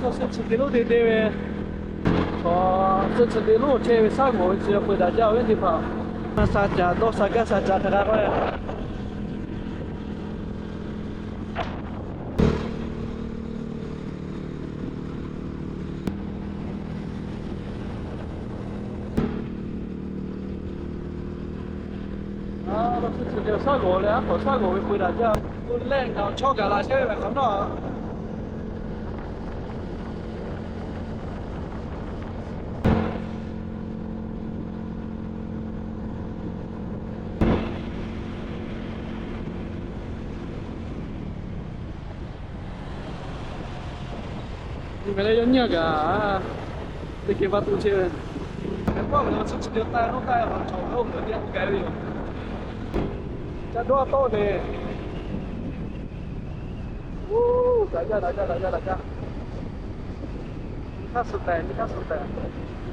Tawˇ suhˆ chi te lonˉ te te ve, tawˇ suhˆ chi te lonˉ chehˇ ve shaˉ g'awˬ ve chi peuˬ daꞈ jaˇ ve teˇ hpaˍ. Sha caꞈ dawˇ sha gaˇ sha caꞈ hk'a k'oˆ ve. Shaˉ g'awˬ leh aˉ k'awꞈ shaˉ g'awˬ ve peu daꞈ jaˇ. K'o lehˆ ngaˬ awˬ chawˇ gaˬ la chehˇ ve hk'awꞈ nawˉ. Ngaˬ leh yawˇ nyiˇ g'aˇ kaꞈ teˇ geh maˇ toˆ chehˇ ve. Hk'e paˆ ve awˬ suhˉ chi te taˇ lonˉ taˇ ve awˬ chawˬ lo ngaˬ teˇ g'aˇ k'oˆ gaˇ ve yoˬ. Ca dawˇ tawˆ le. Uˉ, daꞈ jaˇ, daꞈ jaˇ, daꞈ jaˇ, daꞈ jaˇ. Nyi hk'aˇ suh tehꞈ, nyi hk'aˇ suh tehꞈ.